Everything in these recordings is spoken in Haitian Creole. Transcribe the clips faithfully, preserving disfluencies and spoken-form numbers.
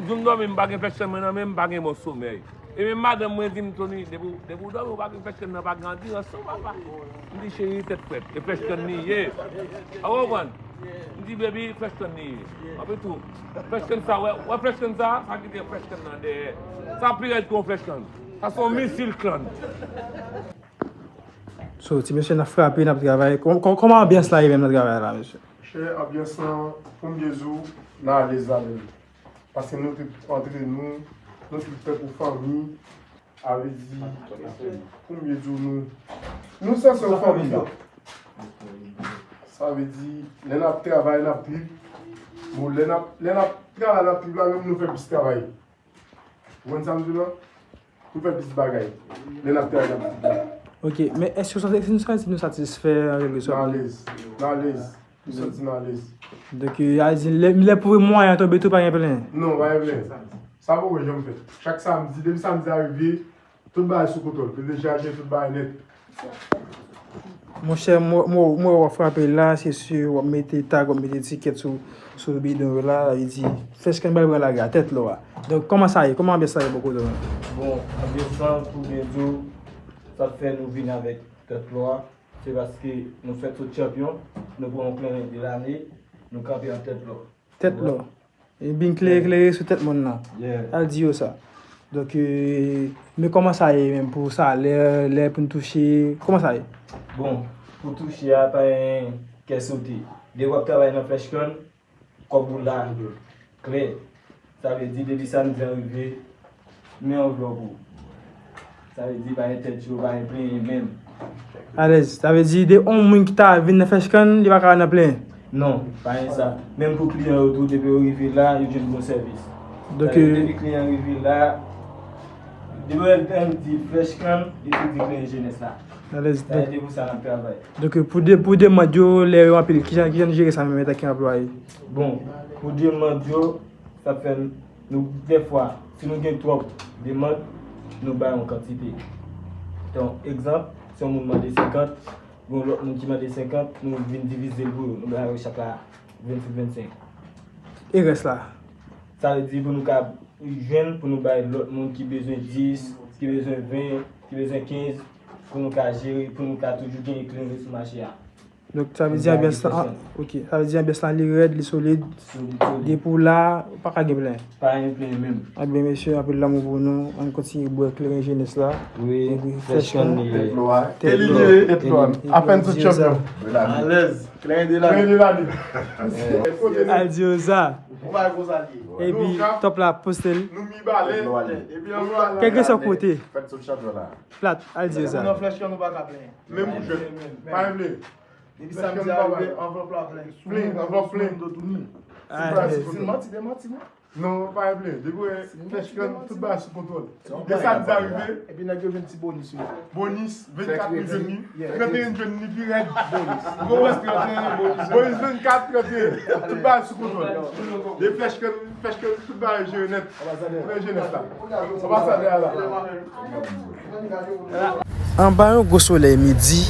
Jou m dòmi, m pa gen Fresh Can mwen nan men m, m pa gen bon somèy. E menm madanm mwen di m, Tony, depi w, depi w dòmi, w pa gen Fresh Can nan, pa gen andirans non, papa. M di, cheri, tèt frèt, e Fresh Can li ye. Ou konprann? M di, baby, Fresh Can li ye. Anpi tou, Fresh Can sa, wè, wè Fresh Can sa, sa ki gen Fresh Can nan dèyè. Sa pi rèd ke yon Fresh Can. Sa se yon misil Can. So, ti mesye, n ap frape, n ap travay. Kò-, kò-, kòman anbyans la ye menm nan travay la, mesye? Chè, anbyans lan, pou m byen di w, n alèz la menm. Paske nou tout antre nou, nou tout tankou fanmi. Sa vle di, pou m byen di w, nou, nou sanse yon fanmi la. Sa vle di, lè n ap travay, n ap trip. Bon, lè n ap, lè n ap travay, n ap trip la, menm nou fè plis travay. Ou konprann sa m di w la? Nou fè plis bagay. Lè n ap travay, n ap trip la. Ok, men èske w santi, èske nou santi nou satisfè an kèlke sòt? Nou alèz. Nou alèz. M santi m alèz. Donk, e, a di, lè, lè pou mwayen an tonbe tou, pa gen plenyen? Non, pa gen plenyen. Sa poko janm fèt. Chak samdi, depi samdi a rive, tout bagay sou kontwòl. Pil dechaje, tout bagay nèt. Monchè, m wè, m wè, m wè w ap frape la, se si w ap mete tag, w ap mete etikèt sou, sou bidon yo la, sa vle di, Fresh Can pral pran lari a, tèt lò a. Donk, kòman sa ye? Kòman anbyans la ye bò kote w menm? Bon, anbyans lan, pou byen di w, sa k fè nou vin avèk tèt lò a, se paske nou fèk sot chanpyon, nou pran yon kleren de lane, nou kanpe an tèt lò. Tèt lò. E bin klere, klere sou tèt moun nan. Yeah. Al di yo sa. Donk, e, men kòman sa ye menm pou salè, lè pou n touche, kòman sa ye? Bon, pou touche a, pa gen kè sote. Depi w ap travay nan Fresh Can, kòb ou la, klè. Sa vle di, depi samdi an rive, men anvlòp ou. Sa vle di, pa gen tèt cho, pa gen plenyen menm. Alèz, sa vle di, de yon moun ki ta vin nan Fresh Can, li pa ka nan plenyen. Non, pa gen sa. Menm pou kliyan yo tou, depi yo rive la, yo jwenn bon sèvis. Donk, sa vle di, e, depi kliyan rive la, depi yo di Fresh Can, li tou di kliyan jenès la. Alèz, sa vle di, pou sa n ap travay. Donk, pou de, pou demann yo, lè yo anpil, kijan, kijan nou jere sa menm antanke anplwaye? Bon, pou demann yo, sa fè nou, dèfwa, si nou gen twòp demann, nou bay yon kantite. Donk, egzanp, si yon moun mande senkant, gen yon lòt moun ki mande senkant, nou vin divize l pou yo, nou bay yo chak la vennsenk, vennsenk. E rès la? Sa vle di pou nou ka jwenn, pou nou bay lòt moun ki bezwen dis, ki bezwen ven, ki bezwen kenz, pou nou ka jere, pou nou ka toujou gen eklere sou mache a. Donk, sa vle di anbyans lan, ok, sa vle di anbyans lan li rèd, li solid. Solid, solid. Depi w la, pa ka gen plenyen. Pa gen plenyen menm. Ebyen, mesye, anpil lanmou pou nou. Ann kontinye bwè kleren jenès la. Wi, Fresh Can li ye. Tèt lò a. Tèt lò a. Apèn sot chanpyon. Alèz. Kleren de lane. Kleren de lane. Al di yo sa. Epi, top la poste l. Nou mi bale. Kèlkeswa kote. Plat, al di yo sa. Menm pou jwèt. Pa gen plenyen. Depi samdi a rive, anvlòp la plen. Plen, anvlòp plen. Si m manti, demanti mwen. Non, pa gen plenyen. Depi w wè Fresh Can, tout bagay sou kontwòl. Depi samdi a rive. Epi nèg yo jwenn ti bonis yo. Bonis, vennkat nou jwenn li, trannteyen jwenn li pi rèd. Bonis. Gwo bonis, trannteyen, bonis vennkat, trannteyen. Tout bagay sou kontwòl. De Fresh Can, Fresh Can, tout bagay jere nèt. Anbasadè. Premye jenès la. Anbasadè a la. Anba yon gwo solèy midi,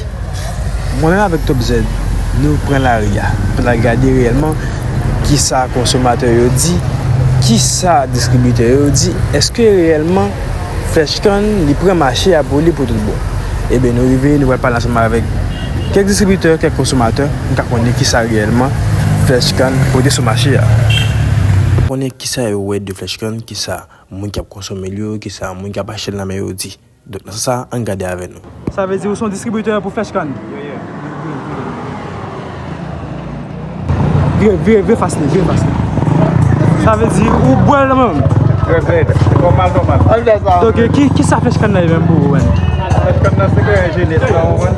mwen menm avèk Top Z, nou pran lari a pou n al gade reyèlman kisa konsomatè yo di, kisa distribitè yo di, èske reyèlman Fresh Can li pran mache a pou li pou tout bon. Ebyen, nou rive, nou pral pale ansanm avèk kèk distribitè, kèk konsomatè, nou ka konnen kisa reyèlman Fresh Can pote sou mache a. Konnen kisa yo wè de Fresh Can, kisa moun k ap konsome l yo, kisa moun k ap achte l nan men yo di. Donk, nan sans sa, ann gade avè nou. Sa vle di ou se yon distribitè pou Fresh Can? Vire, vire, vire fas li, vire fas li. Sa vle di ou bwè l menm? Trè bèl. Nòmal, nòmal. Donk, ki, kisa Fresh Can nan ye menm pou ou menm? Fresh Can nan se kleren jenès la, ou konprann?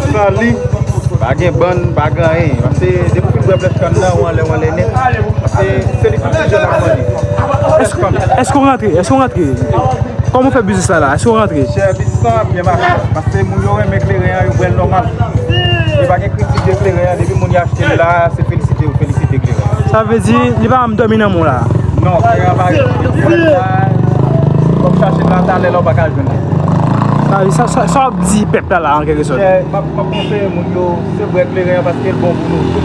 San li, pa gen bann, pa gen anyen. Paske depi w fin bwè Fresh Can nan, ou anlè, ou anlè nèt. Paske se li tout ti jèn ap mande. Fresh Can. Èske w rantre? Èske w rantre? Kòman w fè biznis la la? Èske w rantre? Chè, biznis la ap byen mache. Paske moun yo renmen kleren an, yo bwè l nòmal. Yo pa gen kritik de kleren an, depi moun yo achte l la, se felisite yo felisite kleren an. Sa vle di, li pa janm dòmi nan men w la? Non, kleren an pa ret. Depi w al la, w ap chache l la, talè la, w pa ka jwenn li. Sa vle di, sa, sa, sa w ap di pèp la la, an kèlke sòt? Chè, m ap, m ap konseye moun yo, se bwè kleren an paske l bon pou nou tou.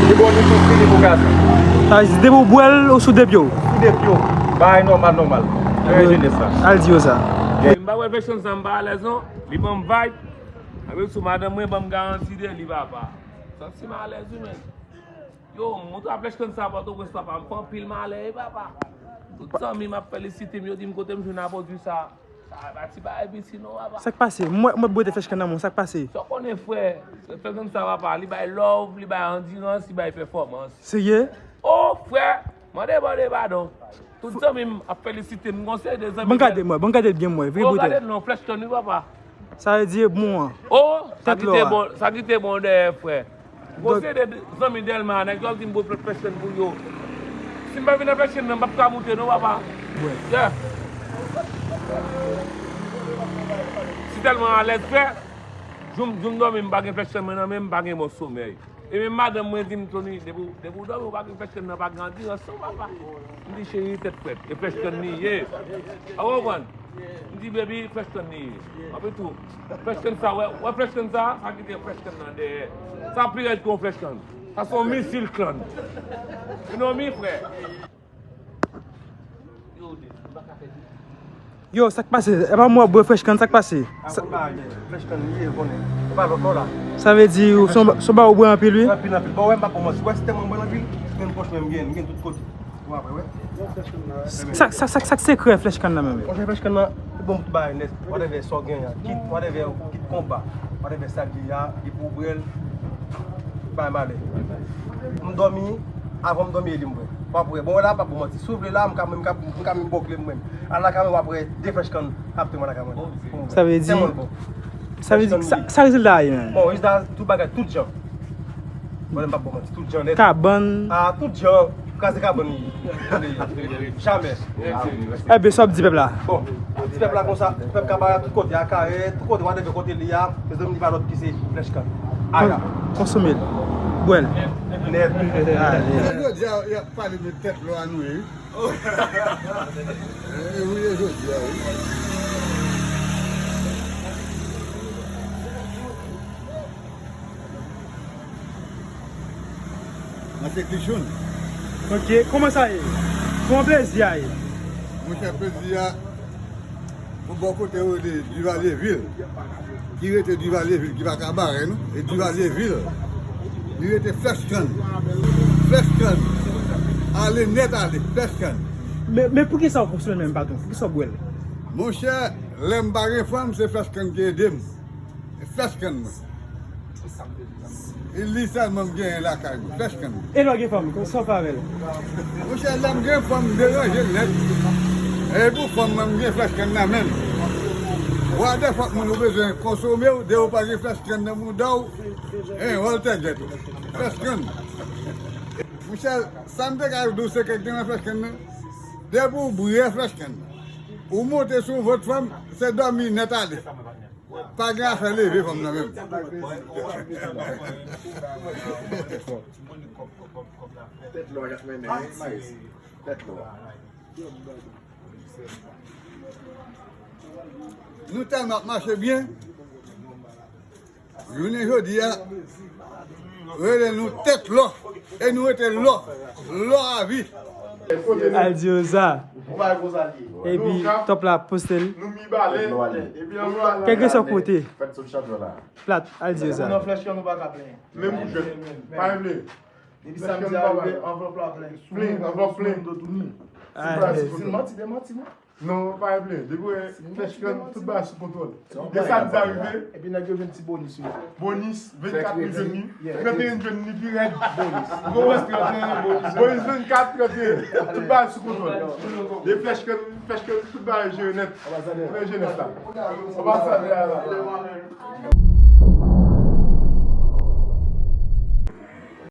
Li bon ni pou fi, ni pou gason. Sa vle di, depi w bwè l, ou sou de pye w? Sou Yo, bagay nòmal, nòmal. Trè jenès la. Al di yo sa. M pa wè Fresh Can sa, m pa alèz non. Li ban m vibe. Avèk sou madanm mwen, ban m garanti de li papa. Santi m alèz wi menn. Yo, m montre a Fresh Can sa Pòtoprens papa, m fè anpil malè wi papa. Tout zanmi m ap felisite m, yo di m kote m jwenn a pwodui sa. Sa pa ti bagay piti non papa. Sa k pase? M wè, m wè bote Fresh Can nan men w, sa k pase? Sa w konnen frè, Fresh Can sa papa, li bay love, li bay andirans, li bay pèfòmans. Serye? Oh frè, mande mande padon. Tout zanmi m ap felisite m, gon seri de zanmi. Ban gade mwen, ban gade l byen mwen, vire bote. Gade l non, Fresh Can wi papa. Sa vle di e bon an. Oh, sa ki te bon, sa ki te bon dèyè frè. Gon seri de zanmi Dèlma, nèg yo ap di m bote Fresh Can pou yo. Si m pa vin nan Fresh Can nan, m p ap ka moute non papa. Yeah. Si tèlman alèz frè, jou m jou m dòmi m pa gen Fresh Can mwen nan men m, m pa gen bon somèy. E menm madanm mwen di m Tony, depi w depi w dòmi w pa gen Fresh Can nan pa gen andirans non papa. M di cheri tèt frèt, e Fresh Can li ye. Ou konprann? M di baby Fresh Can li ye. Anpi tou, Fresh Can sa, wè, wè Fresh Can sa, sa ki te Fresh Can nan dèyè. Sa pi rèd ke yon Fresh Can. Sa se yon misil Can. You know me, frè. Yo, sa k pase? E pa mwen w ap bwè Fresh Can, sa k pase? Sa vle di, se yon bagay ou bwè anpil wi? Anpil, anpil. Bon, wè, m pa pran manti. Wè, sistèm mwen bwè anpil. Menm pòch mwen, m gen, m gen tout kote. Ou ap wè. Sa, sa, sa, sa k sekrè Fresh Can nan menm? Monchè, Fresh Can nan, li bon pou tout bagay nèt. Whatever sa w gen an, kit, whatever, kit konba, whatever sa l ye a, depi w bwè l, bay malè. M dòmi, avan m dòmi e li m bwè. W ap wè. Bon, la, m p ap ba w manti. Si w vle la, m ka, m ka, m ka menm ba w kle m menm. Al lakay mwen, w ap wè de Fresh Can ap tann mwen lakay mwen. Sa vle di, sa vle di, sa, sa rezilta a ye menm? Bon, rezilta, tout bagay, tout jan. Mwen, m p ap ba w manti, tout jan nèt. Kabann. Ah, tout jan. Kraze kabann li ye. Jamè. Enben, sa w ap di pèp la? Bon, di pèp la konsa, pèp Kabarè tout kote, a Kayè, tout kote, whatever kote li a, mezanmi, li pa lòt ki se Fresh Can. Aya. Konsome l. Bwè l. Nèt. Ale. Jodi a, y ap pale de tèt lò a nou ye, wi. E wi, e jodi a, wi. Mwen se Klichoun. Ok, kòman sa ye? Kòman plezi a ye? Monchè, plezi a, yon bò kote yo rele Duvalier Ville. Ki rete Duvalier Ville, ki pa Kabarè, non? E Duvalier Ville. Li rete Fresh Can. Fresh Can. Ale nèt ale, Fresh Can. Men, men poukisa w konsome l menm, patwon? Poukisa w bwè l? Monchè, lè m pa gen fanm, se Fresh Can ki ede m. Fresh Can mwen. E li sèlman m genyen lakay mwen. Fresh Can mwen. E lè w gen fanm, sa w fè avè l? Monchè, lè m gen fanm, m deranje l nèt. E pou fanm mwen, m gen Fresh Can nan men m. Whatever moun ou bezwen konsome w, depi w pa gen Fresh Can nan mouda w, en, wòl tègèt ou. Fresh Can. Monchè, sa m te ka di w se ke gen nan Fresh Can nan. Depi w bwè Fresh Can nan, ou monte sou vant fanm, se dòmi nèt ale. Pa gen afè leve fanm nan menm. Tèt lò y ap mennen, wi, Mayis. Tèt lò. Nou tèlman ap mache byen. Jounen jodi a, rele nou tèt lò. E nou rete lò. Lò a vi. Al di yo sa. Epi, top la poste l. Kèlkeswa kote. Plat, al di yo sa. Menm pou jwèt. Pa vle. Depi samdi a rive, anvlòp la plen. Plen, anvlòp plen. Si manti, de manti, non. Non, pa vle. Depi w wè Fresh Can, tout bagay sou kontwòl. E samdi a rive. Epi nèg yo jwenn ti bonis yo. Bonis, vennkat nou jwenn li. Trannteyen jwenn li pi rèd. Bonis. Ou konprann? Trannteyen, bonis vennkat, trannteyen. Tout bagay sou kontwòl. De Fresh Can, Fresh Can, tout bagay jere nèt. Trè jenès la. Anbasadè a la.